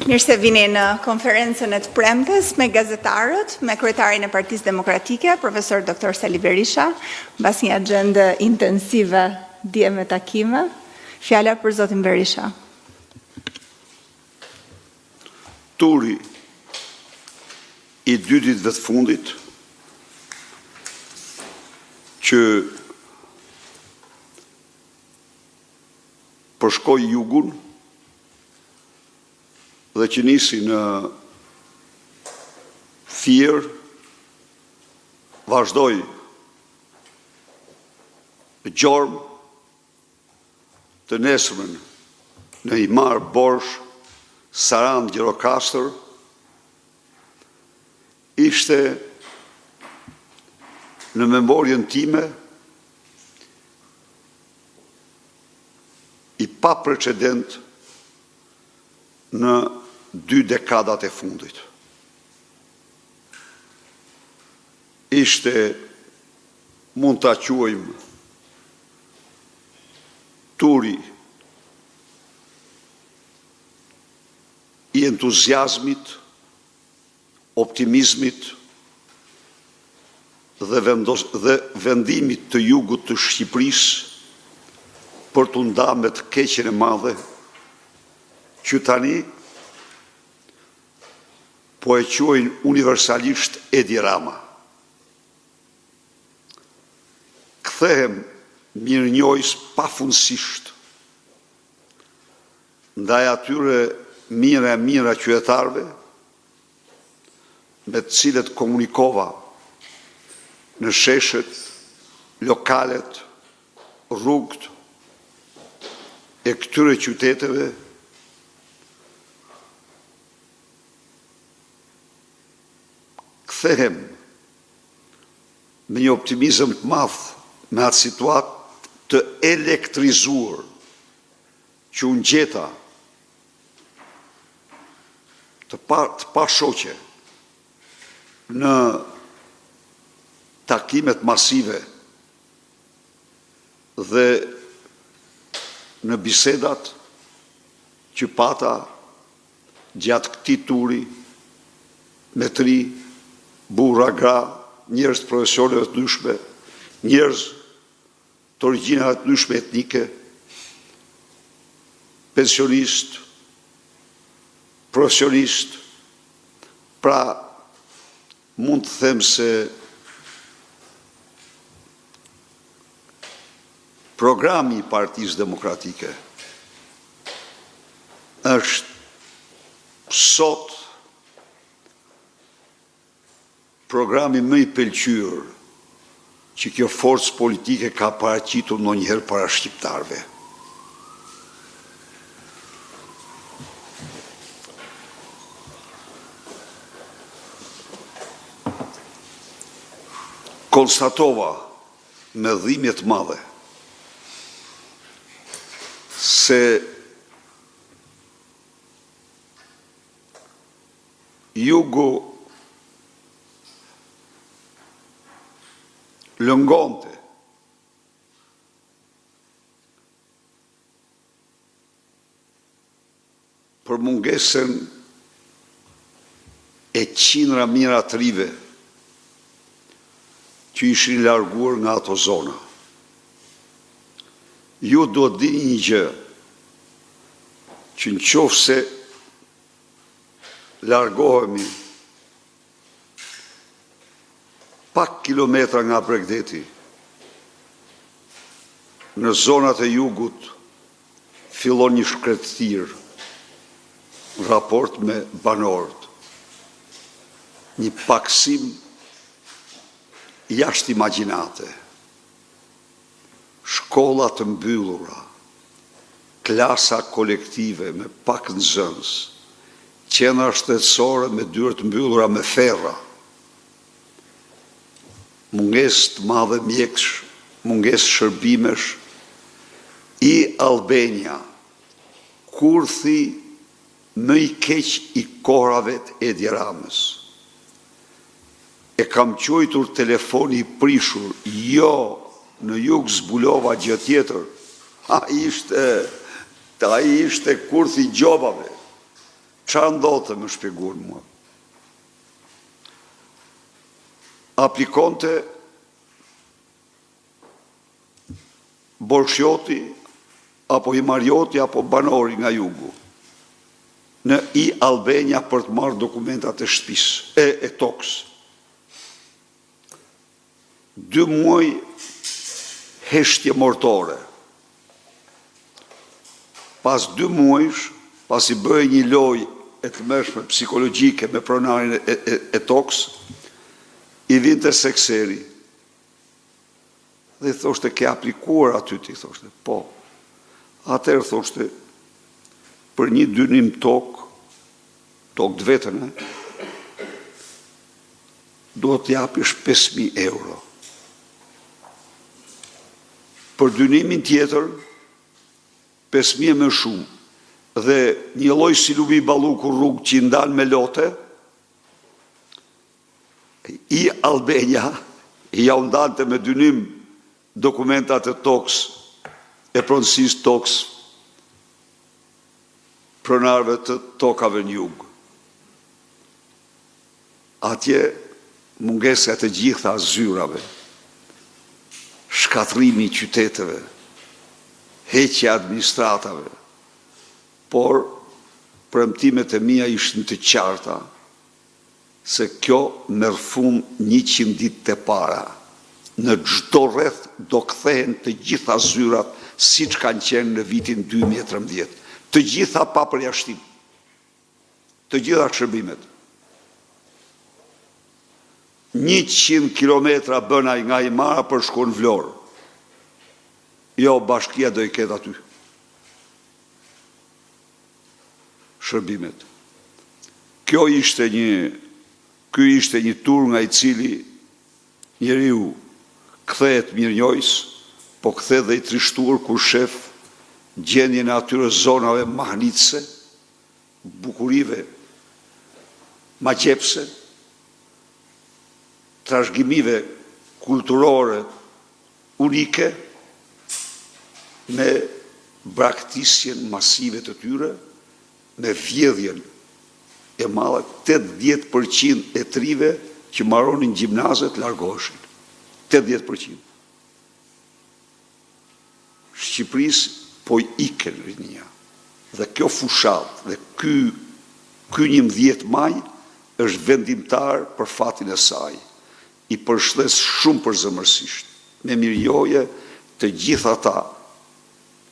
Mirë se vini në konferencën e të premtes me gazetarët, me kryetarin e Partisë Demokratike, profesor Dr. Sali Berisha, mbas një agjende intensive dje me takime. Fjala për zotin Berisha. Turi i dy ditëve të fundit që përshkoi jugun dhe që nisi në Fier, vazhdoi në Gjorm, të nesërmen në Himarë, Borsh, Sarandë, Gjirokastër, ishte në memorien time i paprecedent në dy dekadat e fundit. Ishte, mund ta quajmë, turi i entuziazmit, optimizmit dhe dhe vendimit të jugut të Shqipërisë për t'u nda me të keqen e madhe që tani po e quajnë universalisht Edi Rama. Kthehem mirënjohës pafundësisht ndaj atyre mijëra e mijëra qytetarëve me të cilët komunikova në sheshet, lokalet, rrugët e këtyre qyteteve kthehem me një optimizëm të madh me atë situatë të elektrizuar që unë gjeta të pa të pashoqe në takimet masive dhe në bisedat që pata gjatë këtij turi me të rinj, burra, gra, njerëz të profesioneve të ndryshme, njerëz të origjinave të ndryshme etnike, pensionistë, profesionistë, pra mund të them se programi i Partisë Demokratike është sot programi më i pëlqyer që kjo forcë politike ka paraqitur ndonjëherë para shqiptarëve. Konstatova me dhimbje të madhe se jugu lëngonte për mungesën e qindra mijëra të rinjve që ishin larguar nga ato zona. Ju duhet dini një gjë, që në qoftë se largohemi pak kilometra nga bregdeti, në zonat e jugut fillon një shkretëtirë në raport me banorët. Një pakësim jashtë imagjinate. Shkolla të mbyllura, klasa kolektive me pak nxënës, qendra shëndetësore me dyer të mbyllura me ferra, mungesë të madhe mjekësh, mungesë shërbimesh, e-Albania, kurthi më i keq i kohrave të Edi Ramës. E kam quajtur telefoni i prishur, jo, në jug zbulova gjë tjetër. Ai ishte, ai ishte kurthi i gjobave. Çfarë ndodhte më shpjeguan mua? Aplikonte Borshjoti apo Himarjoti apo banori nga jugu në e-Albania për të marrë dokumentat e shtëpisë, e, e tokës. 2 muaj heshtje mortore. Pas 2 muajsh, pasi bëhej një lojë e tmerrshme psikologjike me pronarin e, e, e tokës, i vinte sekseri dhe i thoshte, ke aplikuar aty, ti thoshte, po. Atëherë thoshte, për një dynim tokë, tokë të vetën, duhet të japish 5.000 euro. Për dynimin tjetër, 5.000 më shumë. Dhe një lloj si Lubi Balluku rrugë që i ndan me lote, e-Albania ja u ndante me dynim dokumentat e tokës, e pronësisë tokës, pronarëve të tokave në jug. Atje mungesa e të gjitha zyrave, shkatërrimi i qyteteve, heqja e administratave, por premtimet e mia ishin të qarta se kjo merr fund 100 ditë e para. Në çdo rreth do kthehen të gjitha zyrat siç kanë qenë në vitin 2013. Të gjitha pa përjashtim. Të gjitha shërbimet. 100 kilometra bën ai nga Himara për shkuar në Vlorë. Jo, bashkia do i ketë aty. Shërbimet. Kjo ishte një, ky ishte një tur nga i cili njeriu kthehet mirënjohës, po kthehet dhe i trishtuar kur shef gjendjen e atyre zonave mahnitëse, bukurive magjepse, trashëgimive kulturore unike, me braktisjen masive të tyre, me vjedhjen e madhe, 80% e trive që maronin gjimnazet largoheshin. 80%. Shqipërisë po iken rinia. Dhe kjo fushat dhe ky, ky 11 maj është vendimtar për fatin e saj. I përshëndes shumë përzemërsisht, me mirënjohje të gjithë ata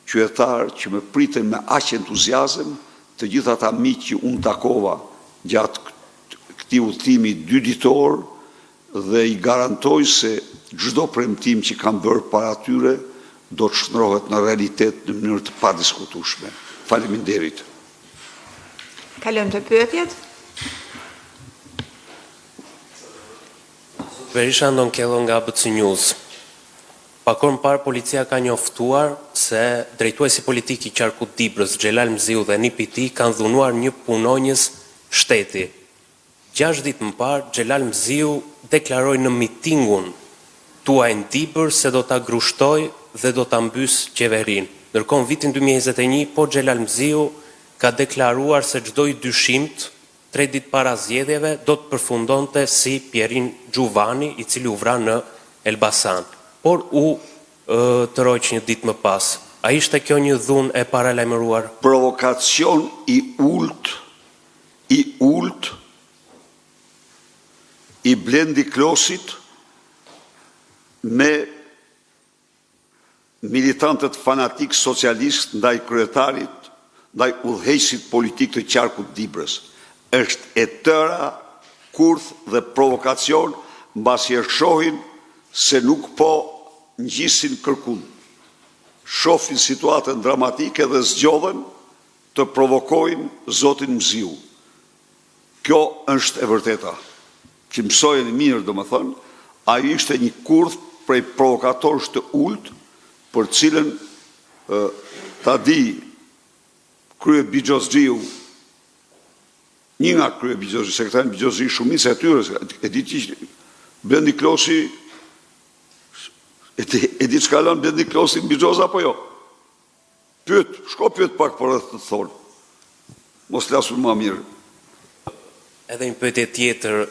qytetarë që më pritën me aq entuziazëm, të gjithë ata miq që unë takova gjatë këtij udhëtimi dy ditor dhe i garantoj se çdo premtim që kam bërë para tyre do të shndrohet në realitet në mënyrë të padiskutueshme. Faleminderit. Kalojmë te pyetjet. Berisha Andon Kello nga ABC News. Pak orë më parë policia ka njoftuar se drejtuesi politik i qarkut Dibrës, Xhelal Mziu dhe nipi i tij kanë dhunuar një punonjës shteti. 6 ditë më parë, Xhelal Mziu deklaroi në mitingun tuaj në Dibër se do ta grushtoj dhe do ta mbys qeverinë. Ndërkohë në vitin 2021, po Xhelal Mziu ka deklaruar se çdo i dyshimt 3 ditë para zgjedhjeve do të përfundonte si Pjerin Xhuvani, i cili u vra në Elbasan, por u tërhoq një ditë më pas. A ishte kjo një dhunë e paralajmëruar? Provokacion i ult, i ult i Blendi Klosit me militantët fanatik socialist ndaj kryetarit, ndaj udhëheqësit politik të qarkut Dibrës. Është e tëra kurth dhe provokacion, mbasi e shohin se nuk po ngjisin kërkun. Shohin situatën dramatike dhe zgjodhen të provokojnë zotin Mziu. Kjo është e vërteta, që mësojeni mirë, domethënë, ai ishte një kurth prej provokatorësh të ult, për cilën ta di krye bixhozxhiu, një nga krye bixhozxhi, se këta janë bixhozxhi shumica e tyre, e di që Blendi Klosi, e di, e di çka lën Blendi Klosi në bixhoz apo jo? Pyet, shko pyet pak për rreth të thonë. Mos flasim më mirë. Edhe një pyetje tjetër,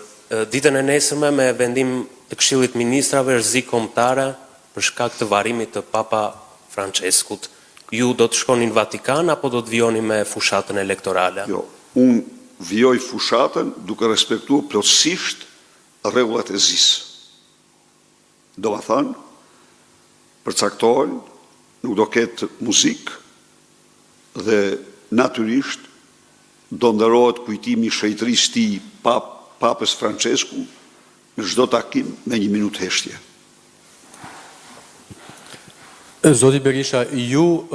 ditën e nesërme me vendim të Këshillit të Ministrave është zi kombëtare për shkak të varrimit të Papa Françeskut. Ju do të shkoni në Vatikan apo do të vijoni me fushatën elektorale? Jo, unë vijoj fushatën duke respektuar plotësisht rregullat e zisë. Domethënë, përcaktohen, nuk do ketë muzikë dhe natyrisht do nderohet kujtimi i shenjtërisë së tij Papës Françesku në çdo takim me një minutë heshtje. Zoti Berisha, ju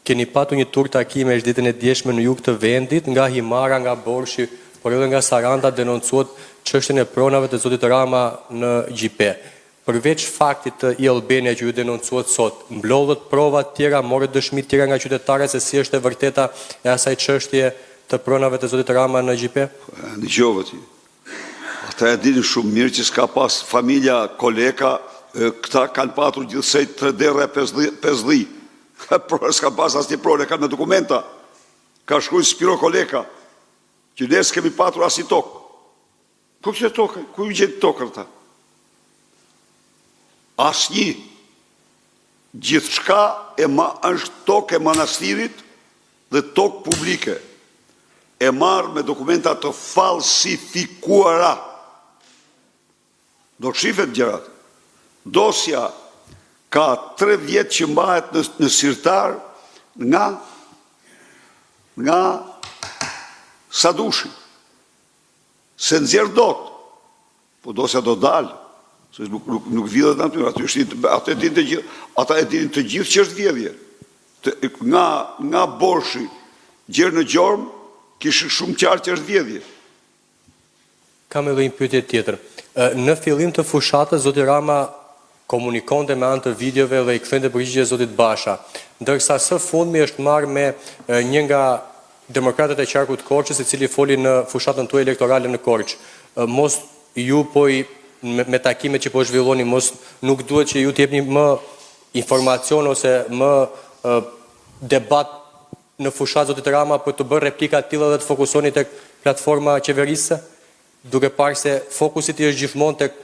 Keni patur një tur takimesh ditën e djeshme në jug të vendit, nga Himara, nga Borshi, por edhe nga Saranda denoncuat çështjen e pronave të zotit Rama në Gjipe. Përveç faktit të e-Albania që ju denoncuat sot, mblodhët prova të tjera, morët dëshmi të tjera nga qytetarët se si është e vërteta e asaj çështje të pronave të zotit Rama në Gjipe? E dëgjove ti. Ata e dinin shumë mirë që s'ka pas familja Koleka, këta kanë patur gjithsej tre derra e pesë dhi. Por s'ka pas asnjë pronë, e kanë me dokumenta. Ka shkruar Spiro Koleka, që ne s'kemi patur asnjë tokë. Ku kishte tokë? Ku i gjenë tokën ata? Asnjë. Gjithçka e ma është tokë e manastirit dhe tokë publike e marrë me dokumenta të falsifikuara. Do të shifet gjërat. Dosja ka tre vjet që mbahet në, në sirtar nga nga Sadushi. S'e nxjerr dot. Po dosja do dalë, se nuk nuk nuk vidhet aty, aty është atë e dinë të gjithë, ata e dinë të gjithë që është vjedhje. Të, nga nga Borshi gjer në Gjorm kishin shumë qartë që është vjedhje. Kam edhe një pyetje tjetër. Në fillim të fushatës zoti Rama komunikonte me anë të videove dhe i kthente përgjigje zotit Basha. Ndërsa së fundmi është marrë me një nga demokratët e qarkut të Korçës, i cili foli në fushatën tuaj elektorale në Korçë. Mos ju po i me takimet që po zhvilloni mos nuk duhet që ju të jepni më informacion ose më debat në fushatë zotit Rama për të bërë replika të tilla dhe të fokusoni tek platforma qeverisëse, duke parë se fokusi i tij është gjithmonë tek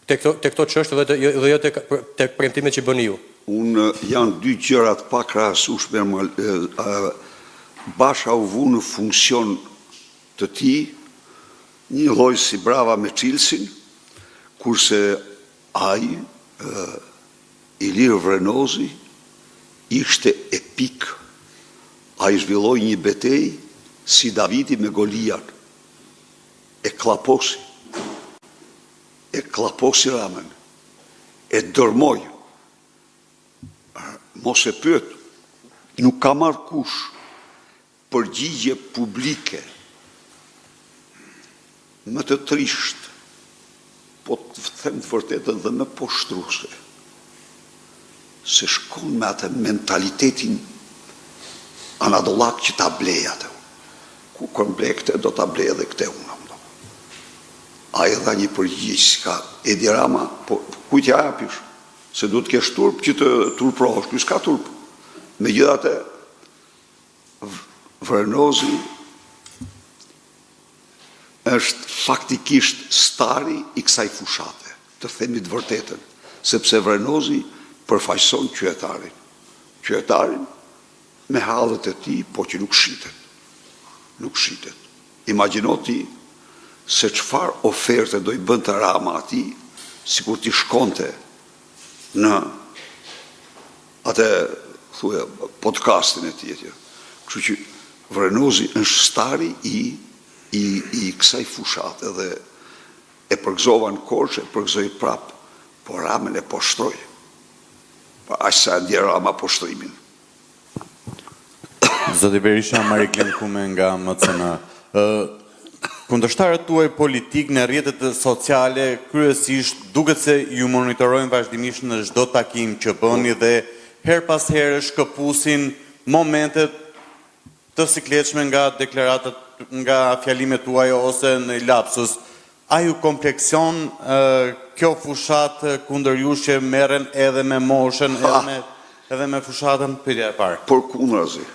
tek këto tek këto çështje dhe dhe jo tek tek premtimet që bëni ju. Unë janë dy gjëra të pakrahasueshme Basha u vu në funksion të tij, një lloj si brava me çilësin, kurse ai Ilir Vrenozi ishte epik, ai zhvilloi një betejë si Davidi me Golian, e kllaposi, e kllaposi Ramën, e dërmoi, mos e pyet, nuk ka marrë kush përgjigje publike më të trishtë, po të them të vërtetën dhe më poshtruese, se shkon me atë mentalitetin anadollak që ta blej atë. Ku kam ble këtë, do ta blej edhe këtë unë. Ai dha një përgjigje që s'ka Edi Rama, po kujt ja japish? Se duhet të kesh turp që të turprohesh, ky s'ka turp. Megjithatë, Vrenozi është faktikisht stari i kësaj fushate, të themi të vërtetën, sepse Vrenozi përfaqëson qytetarin. Qytetarin me hallet e tij, po që nuk shitet. Nuk shitet. Imagjino ti se çfarë oferte do i bënte Rama atij, sikur t'i shkonte në atë thuaj podcastin e tij etj. Kështu që Vrenozi është stari i i i kësaj fushate dhe e përgëzova në Korçë, e përgëzoj prap, po Ramën e poshtroi. Po aq sa e ndjen Rama poshtrimin. Zoti Berisha, Mariglen Kume nga MCN. Kundërshtarët tuaj politikë në rrjetet sociale kryesisht duket se ju monitorojnë vazhdimisht në çdo takim që bëni dhe herë pas here shkëpusin momente të sikletshme nga deklaratat, nga fjalimet tuaja ose në lapsus. A ju komplekson kjo fushatë kundër jush që merren edhe me moshën, edhe me edhe me fushatën? Pyetja e parë. Përkundrazi.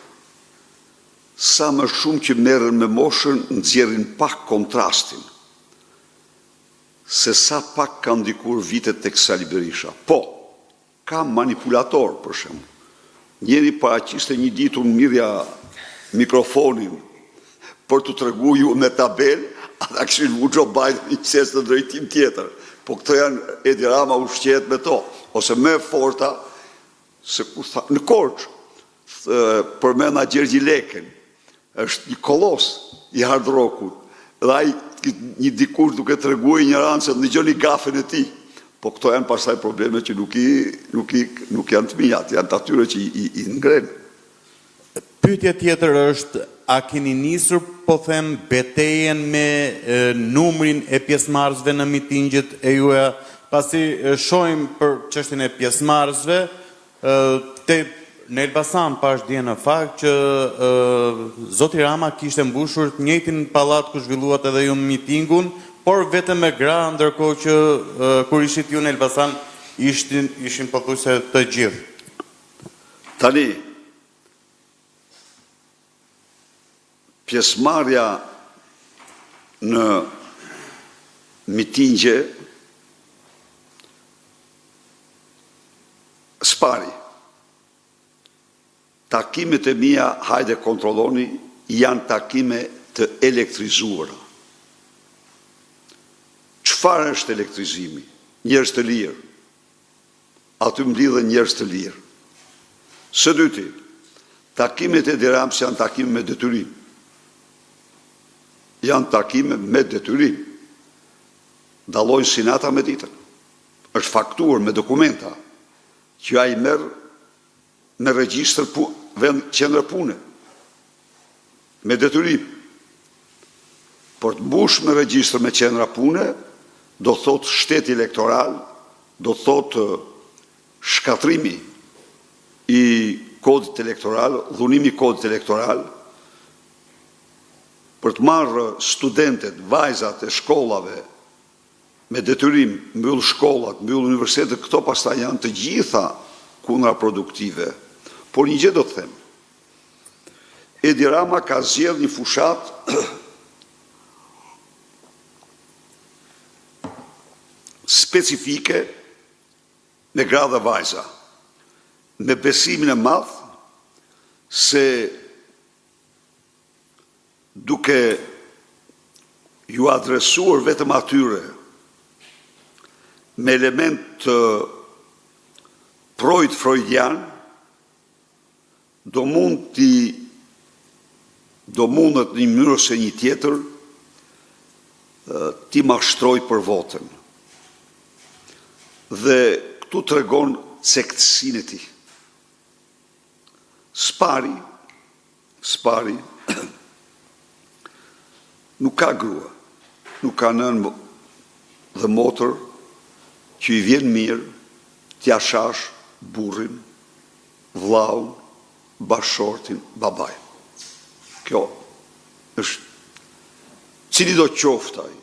Sa më shumë që merren me moshën, nxjerrin pak kontrastin se sa pak kanë ndikuar vitet tek Sali Berisha. Po, ka manipulatorë, për shembull. Njëri paraqiste një ditë, unë mirrja mikrofonin për t'u treguar ju me tabelë, ata kishin vu Joe Biden një cest në drejtim tjetër. Po këto janë, Edi Rama ushqehet me to, ose më e forta, se ku tha, në Korçë, përmenda Gjergji Lekën, është një kolos i hard rockut, dhe ai një dikush duke treguar injorancën, dëgjoni gafën e tij. Po këto janë pastaj probleme që nuk i nuk i nuk janë të miat, janë të atyre që i, i, i ngrenë. Pyetja tjetër është, a keni nisur, po them, betejën me numrin e pjesëmarrësve në mitingjet e juaja, pasi shohim për çështjen e pjesëmarrësve, te në Elbasan pashë dje në fakt që zoti Rama kishte mbushur të njëjtin pallat ku zhvilluat edhe ju mitingun, por vetëm me gra, ndërkohë që kur ishit ju në Elbasan ishin ishin pothuajse të gjithë. Tani, pjesëmarrja në mitingje së pari, takimet e mia, hajde kontrolloni, janë takime të elektrizuara. Çfarë është elektrizimi? Njerëz të lirë. Aty mblidhen njerëz të lirë. Së dyti, takimet e Edi Ramës janë takime me detyrim. Janë takime me detyrim. Dallojnë si nata me ditën. Është faktuar me dokumenta që ai merr në regjistër pu, vend qendër pune. Me detyrim. Por të mbush me regjistër me qendra pune, do thotë shteti elektoral, do thotë shkatërrimi i kodit elektoral, dhunimi i kodit elektoral, për të marrë studentet, vajzat e shkollave me detyrim, mbyll shkollat, mbyll universitetet, këto pastaj janë të gjitha kundraproduktive. Por një gjë do të them. Edi Rama ka zgjedhur një fushatë specifike me gra dhe vajza, me besimin e madh se duke ju adresuar vetëm atyre me element të projit freudian, do mund t'i do mundet në një mënyrë ose një tjetër t'i mashtroj për votën. Dhe këtu tregon cektësinë e tij. S'pari, s'pari, nuk ka grua, nuk ka nënë dhe motër që i vjen mirë t'ia shash burrin, vllaun, bashkëshortin, babain. Kjo është cili do qoftë ai.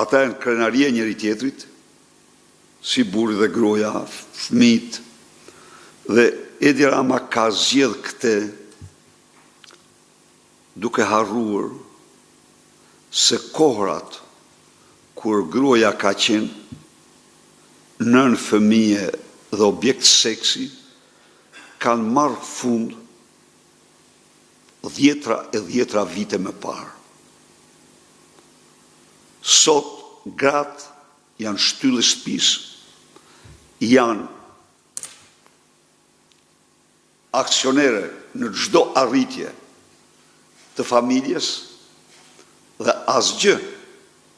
Ata janë krenaria e njëri tjetrit, si burri dhe gruaja, fëmijët. Dhe Edi Rama ka zgjedh këtë duke harruar se kohërat kur gruaja ka qenë nënë fëmije dhe objekt seksi, kanë marrë fund dhjetra e dhjetra vite më parë. Sot gratë janë shtyllë e shtëpisë, janë aksionere në çdo arritje të familjes dhe asgjë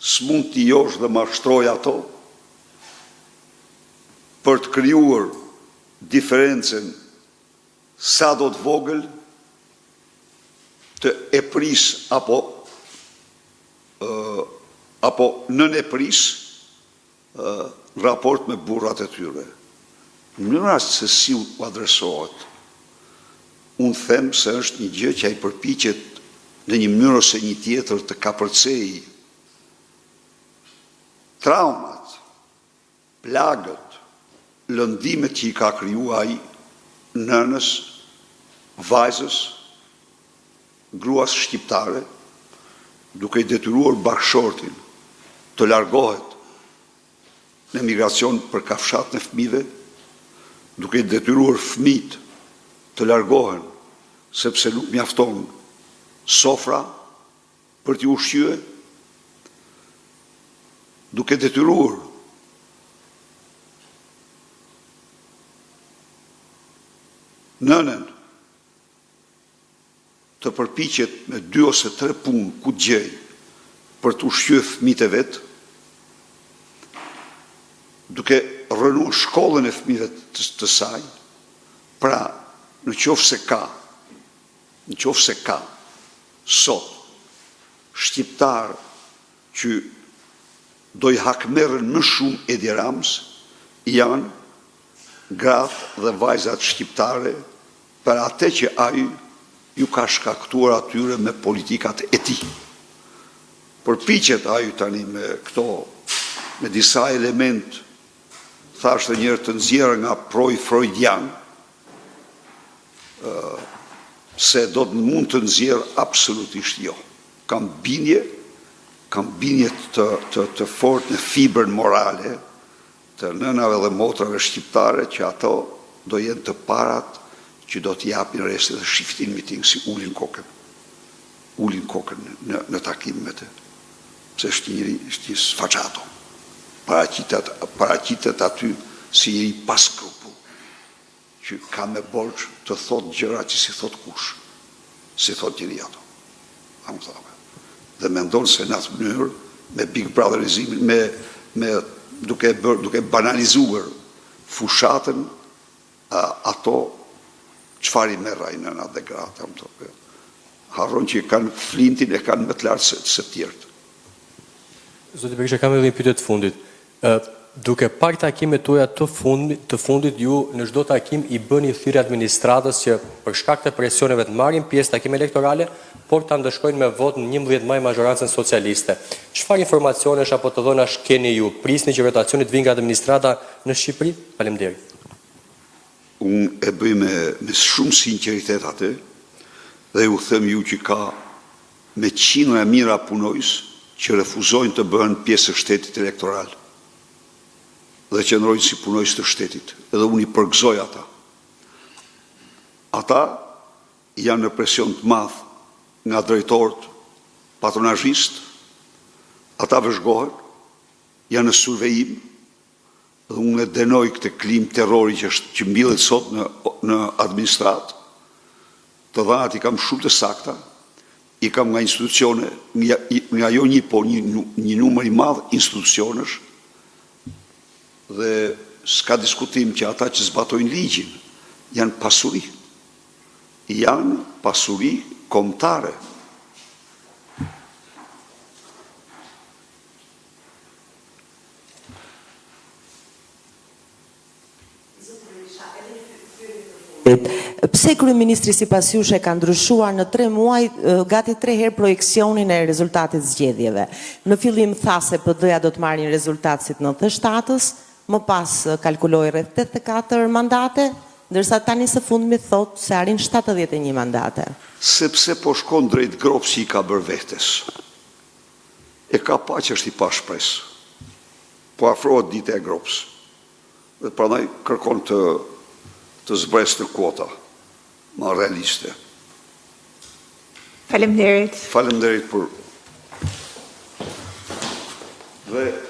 s'mund t'i josh dhe mashtroj ato për të krijuar diferencën sado të vogël të epërisë apo apo nën epërisë në raport me burrat e tyre. Mënyra se si u adresohet, unë them se është një gjë që ai përpiqet në një mënyrë ose një tjetër të kapërcej traumat, plagët, lëndimet që i ka kriju ai nënës, vajzës. gruas shqiptare, duke i detyruar bashkëshortin të largohet në emigracion për kafshatën e fëmijëve, duke i detyruar fëmijët të largohen sepse nuk mjafton sofra për t'i ushqyer, duke detyruar nënën të përpiqet me dy ose tre punë ku të gjejë për të ushqyer fëmijët e vet, duke rrënuar shkollën e fëmijëve të saj, pra në qoftë se ka, në qoftë se ka sot shqiptarë që do i hakmerren më shumë Edi Ramës, janë gratë dhe vajzat shqiptare për atë që ai ju ka shkaktuar atyre me politikat e tij. Përpiqet ai tani me këto, me disa elementë, thashë dhe njëherë të nxjerrë nga proi freudian, se do të mund të nxjerrë absolutisht jo. Kam bindje, kam bindje të, të, të fortë në fibrën morale të nënave dhe motrave shqiptare që ato do jenë të parat që do të japin restin dhe shifni në miting si ulin kokën. Ulin kokën në, në takim me të. Pse është një njeri, është një sfacciato. Paraqitet, paraqitet aty si njeri pa skrupull, që ka me borxh të thotë gjëra që s'i thotë kush, s'i thotë njeri ato. A më thave. Dhe mendon se në atë mënyrë, me Big Brotherizimin, me, me duke bërë, duke banalizuar fushatën, ato çfarë i merr ai nënat dhe gratë, a më thave. Harron që kanë flintin e kanë më të lartë se, se të tjerët. Zoti Berisha, kam edhe një pyetje të fundit. Ë duke parë takimet tuaja të fundit, të fundit ju në çdo takim i bëni thirrje administratës që për shkak të presioneve të marrin pjesë takime elektorale, por ta ndëshkojnë me votë në 11 maj mazhorancën socialiste. Çfarë informacionesh apo të dhënash keni ju? Prisni që rotacioni të vijë nga administrata në Shqipëri? Faleminderit. Unë e bëj me, me shumë sinqeritet atë dhe ju them ju që ka me qindra e mijëra punonjës që refuzojnë të bëhen pjesë e shtetit elektoral dhe qëndrojnë si punonjës të shtetit, edhe unë i përgëzoj ata. Ata janë në presion të madh nga drejtorët patronazhistë, ata vëzhgohen, janë në survejim, dhe unë e denoj këtë klimë terrori që është që mbillet sot në në administratë. Të dhënat i kam shumë të sakta, i kam nga institucione, nga, nga jo një, po një, një numër i madh institucionesh, dhe s'ka diskutim që ata që zbatojnë ligjin janë pasuri. Janë pasuri kombëtare. Pse kryeministri sipas jush e ka ndryshuar në 3 muaj gati 3 herë projeksionin e rezultatit zgjedhjeve? Në fillim tha se PD-ja do të marrë një rezultat si të 97-ës, më pas kalkuloi rreth 84 mandate, ndërsa tani së fundmi thotë se arrin 71 mandate. Sepse po shkon drejt gropës që i ka bërë vetes. E ka pa që është i pashpresë. Po afrohet dita e gropës. Dhe prandaj kërkon të të zbresë në kuota më realiste. Faleminderit. Faleminderit për dhe.